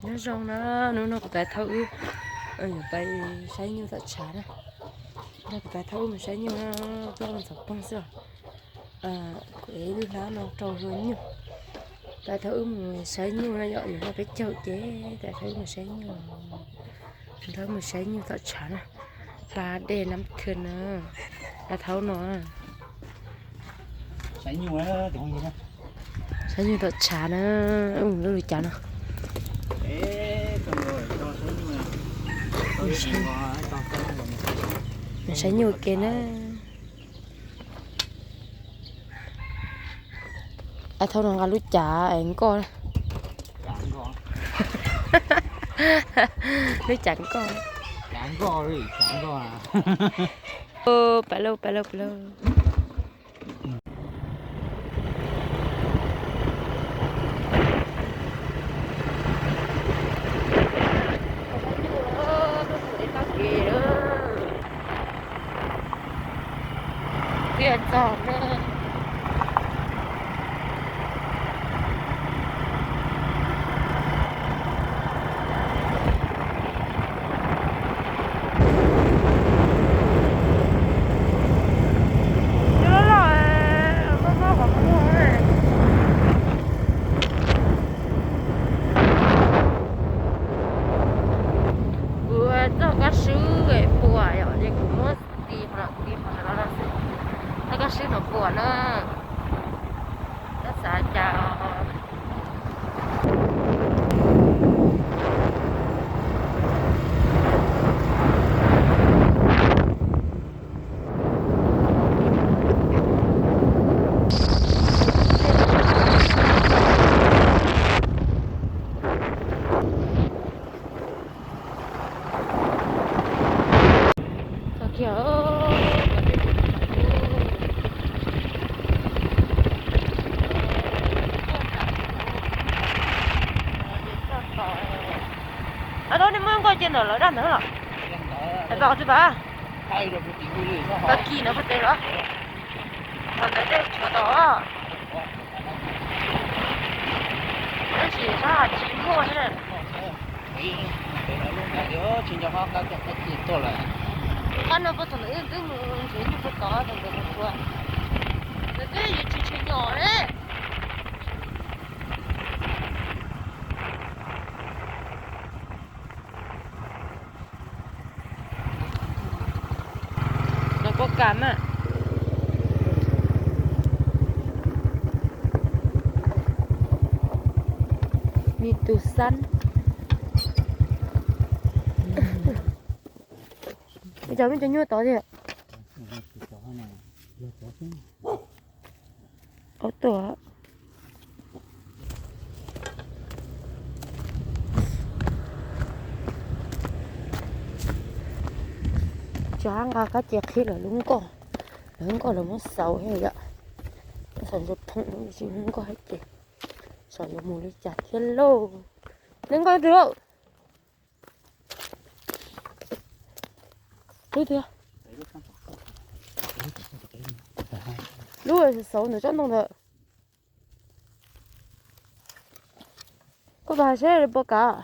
Nyob zoo na, hnub no kuv tais thauj wb yuav pais saib nyuj tom tshav na. Kuv tais thauj wb mus saib nyuj na, tuaj mus txog poob xwb os. Kuv ev lub hlab no rau hlua nyuj. Tais thauj wb mus saib nyuj na yom, yuav noj peb caug ces tais thauj wb mus saib nyuj. Tais thauj wb mus saib nyuj tom tshav na. Hla dej nab khw na, tais thauj no. Saib nyuj tom tshav na, mus lub lub cav no. Saib nyuj ke na. Tais thauj no nqa lub cav nkoj. Lub cav nkoj. Pais lauj, pais lauj, pais lauj. Thiaj txog na. Kuv txoj kab swb puas yom, ces kuv muab ti qhov no, ti qhov no xwb. Txoj kab swb no puas na, koj xav cas. Ab, nej muab nkoj cia ntawm lawv daj ntawd los? Tau tsis tau? Tau kis no puas tes los? Tau tes tshuav tau. Tab sis sab tsis muaj. Qab no puag thaum ntawd twb mus nrhiav nyuj puag tod, thaum ntawd mus tsuav. Ntawd twb yus tsis tshua nyom li. No pob kas mas. Mi tus xab. Cov me cov nyuj tod tiag. Aub tuaj. Tsa nqa kab cia qhib lawv lub nkoj, lawv lub nkoj lawv muab xauv thiab yom. Xauv ntsuag phoom lub tsis muaj nkoj hais ces xauv yuav mus li cas thiab lauj. Neb nkoj twg lauj? Lub twg? Lub xauv ntawm tsob ntoo ntawd. Koj pab saib li puas kav.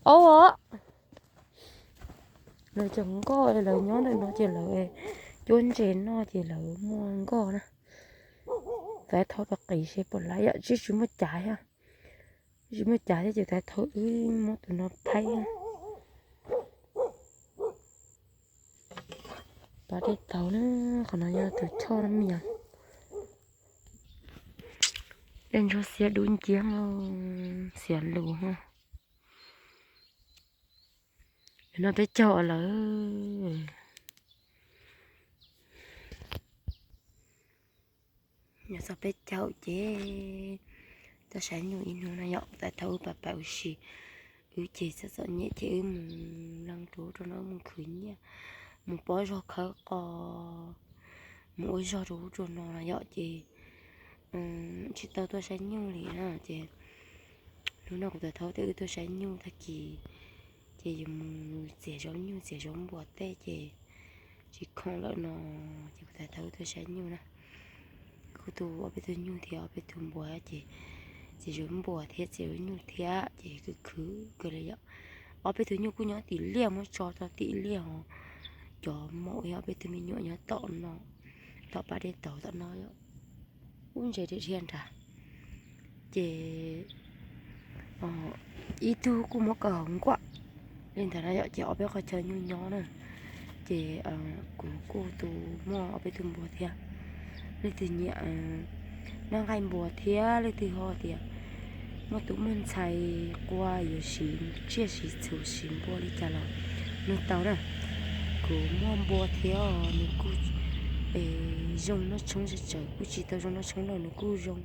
Aub os. Lawv cov nkoj lawv nyob ntawm no ces lawv cuab ntses noj ces lawv muaj nkoj na. Tais thauj pab qiv seb puas laib yom, tsis tsis muaj cav thiab. Tsis muaj cav thiab ces tais thauj wb muab tus no thaij. Pab dej tau na, qhov no yog tus choj na me nyuam. Dej ntsuab xiab dub nciab, xiav lus. Noj peb caug lawm. Nyob txog peb caug ces tuaj saib nyuj ib hnub no yom, tais thauj wb pab pab ua si. Wb ces txom txom nyem ces wb mus leej rau rau no mus khwv nyiaj, mus pob zog khawb qos, mus ua zog rau ub rau no no yom ces tsis tau tuaj saib nyuj li na ces hnub no kuv tais thauj tias wb tuaj saib nyuj tag kis ces yuav mus txiav zaub nyuj txiav zaub npua tej ces tsis khoom lawm no ces kuv tais thauj wb tuaj saib nyuj na. Kuv tus ob peb tug nyuj thiab ob peb tug npua ces, ces yuav npua thiab ces yuav nyuj thiab ces khwv khwv kawg li yom. Ob peb tug nyuj kuj nyob tim liaj, muab tso rau tim liaj os. Cov maum yog ob peb tug me nyuam nyob tom no, tom pas dej tauv tom no yom. Ub, ntses dhia dhia nrad. Ces ib tug kuj muab kaw hauv nkuaj li ntawd na yom, ces ob peb qhov chaw nyuj nyob na. Ces kuv kuj tus muaj ob peb tug npua thiab. Leej twg nyiam noj nqaij npua thiab leej twg ho tias muaj tus muaj ntxhais qua yuav siv tsiaj siv txhu siv npua li cas los nug tau na. Kuv muaj npua thiab os, nws kuj zoo noj tshoob tsawv tsawv, kuj tsis tau zoo noj tshoob los nws kuj zoo.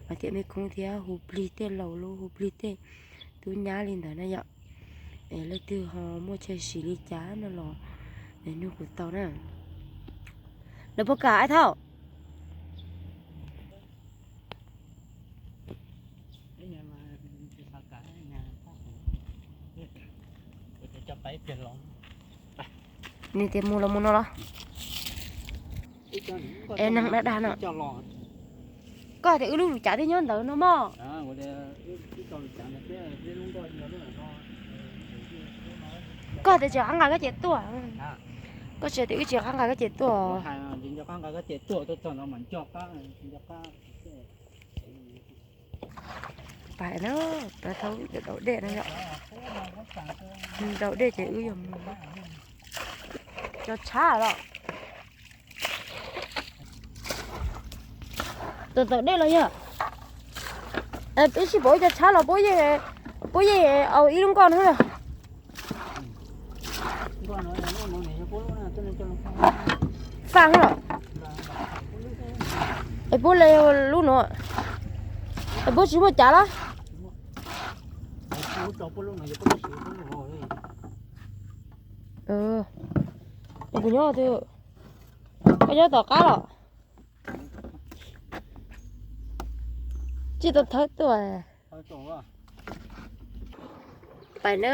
Hais tias mej koob thiab hu plig tej laus lub hu plig tej tub nyab li ntawd na yom. Es leej twg ho muaj chaw siv li cas no los nug kuv tau na. Lawv puas kam ib thaum? Nws tias mus los mus no los? Es neeg dag dag no. Koj tias wb lub lus cav twb nyob ntawd no mog. Koj tias tsis qab nqa koj ces tuaj. Koj tsis tias wb tsis qab nqa koj ces tuaj. Pais na, pais thaum daus dej no yom. Daus dej ces wb yog mus. Cov tshab los, thaum daus dej los yog. Wb sib pauv cov tshab los puab yeej, puab yeej au ib lub nkoj no. Faj los. Es puab le lub no, es puab tsis muaj cav los? Kuv nyob twg? Koj nyob tom qab los? Tsis tau thawb tuaj. Pais na,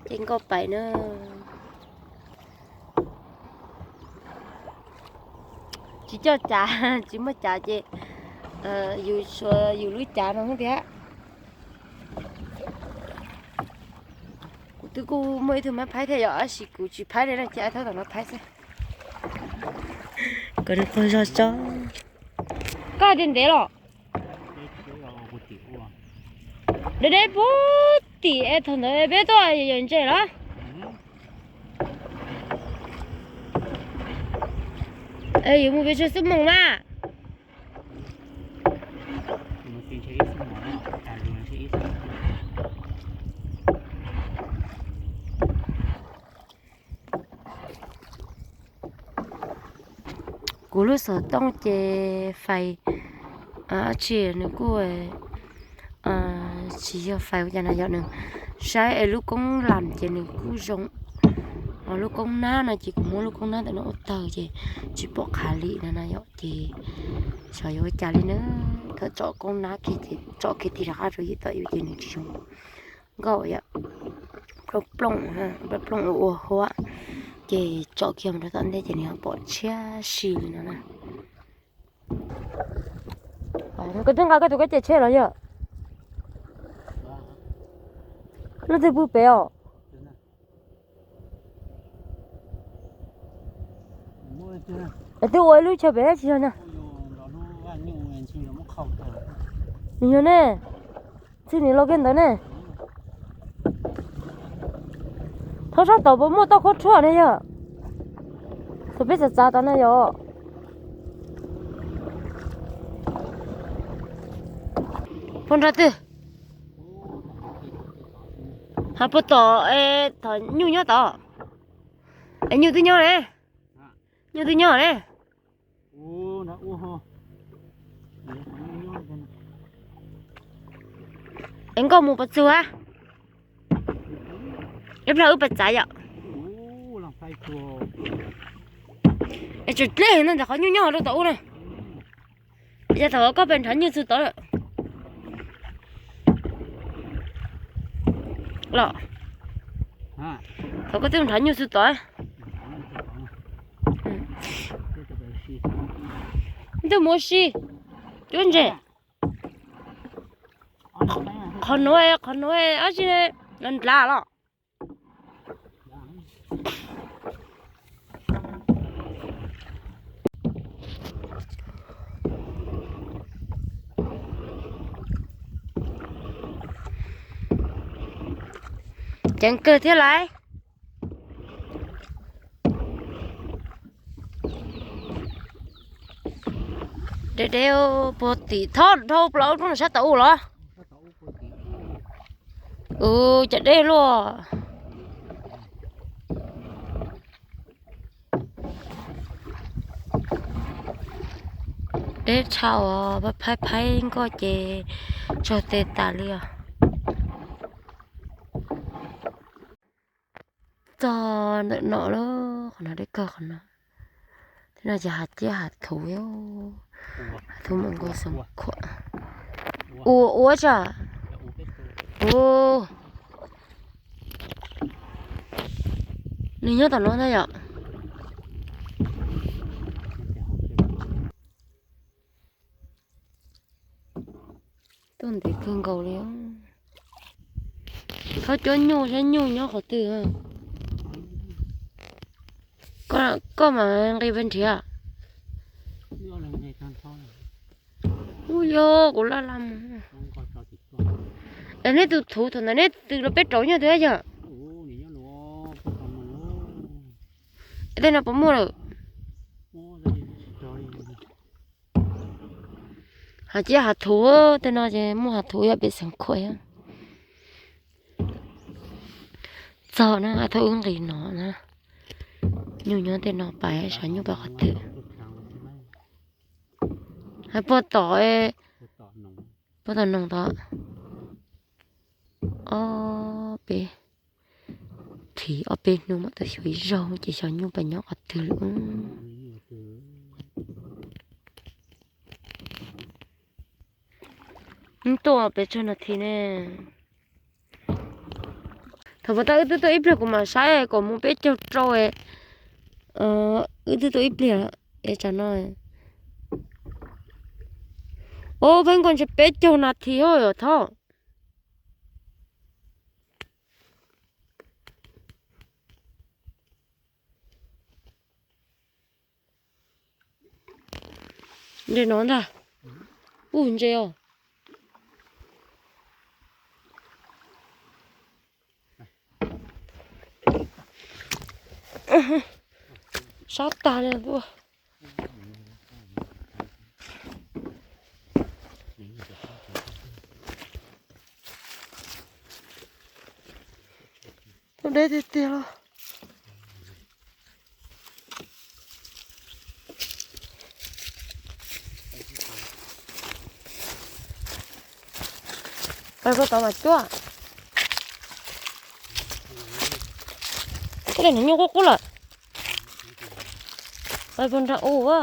ces nkauj pais na. Tsis coj cav, tsis muaj cav ces yus suav yus lub cav no thiab. Kuv twb kuj muaj ib tug mab phaib thiab yom, tab sis kuv tsis phaib li no, cia thawb tom no phaib xwb. Kom nws qaug zog tso. Koj hais tias ntev los? Deb deb puag tim es thaum ntawd peb tuaj yawm ntses los? Es yuav mus pes tsawg xuab moos mas? Kuv lub xov tooj ces fais, tsis, nws kuj tsis yog fais ua cas no yom, nws saib es lub koob lam ces nws kuj zoo. Ho lub koob nab no ces kuv muab lub koob nab ntawm no ua tawg ces tsis pom qha li no na yom, ces xyov yuav ua cas li na. Thaum tsom koob nab kiag ces tsom kiag tig rov qab rau yim tom yus ces nws tsis zoo nkauj yom. Plooj plooj, plooj plooj ua ua huab, ces tsom kiag mus rau tom ntej ces nws ho pom tshiab si li no na. Koj twb nqa koj tus kab ces tsheb los yog? Leej twg pw pem os? Es twb ua ib lub chaw pem tsis yog na? Nws yog ne, txij nws los kiag ntawd ne. Thaum sab tod puas muaj toj khuab tshuaj ne yog? Thaum peb txav txav tod na yog. Puag nrad twg? Ho puag tom, thaum nyuj nyob tod. Es nyuj twb nyob ne. Nyuj twb nyob ne. Es nkauj mus puas txug a? Ib pliag wb pais txav yom. Es tseem dlej no ntawm qhov nyuj nyob rau tom ub na. Yog thaum koj pem nrhav nyuj txug tod lawm los? Thaum koj twb nrhav nyuj txug tod. Twb mus ua si, cuab ntses. Qhov nuav, qhov nuav dab tsi, nrad los. Ceev kawg thiab lauj. Deb deb puag tim, thaub dhau plaws roob sab tom u los. Ua cas deb luaj. Deb tshaj os, phaib phaib nkoj ces tsaug tes tas li os. Txog ntawm no lawm, qhov no deb kawg qhov no. Tej no ces hav ciab hav thuv, hav thuv mus nkaus xeev khuam. Ua ua tsa. Ua, nws nyob tom no ntag yom. Tuaj ntev kawg nkaus li. Thaub cuab nyuj saib nyuj nyob qhov twg. Koj mas nqis pes nrhiav. Ub, yog kuv laj laj mus. Es neb tus thuv thaum ntawd neb twg los peb rauv nyob twg yog? Tej no puas muaj lawm? Hav ciab hav thuv, tej no ces muaj hav thuv yog pem xeev khuam. Txog na, thaum wb nqis no na, nyuj nyob tej no, pais saib nyuj pais qhov twg. Hais puag tom, puag tom noog tod. Ob peb, thim ob peb hnub mam tau xyuas ib zaug ces xyov nyuj pais nyob qhov twg lawm. Tuaj pes tsawg nas this ne? Thaum pas tas wb twb tuaj ib pliag kuv mam saib kom mus peb caug rau. Wb twb tuaj ib pliag es tsam no. Ub, peb nkaus ntshe peb caug nas this os yom thaub. Ntses no ntag. Ub, ntses os. Sab tag li tuaj. Tuaj deb tiag tiag los. Pais puag tod mas cuab. Tej no nyuj qub qub lawm. Pais puag nram u a.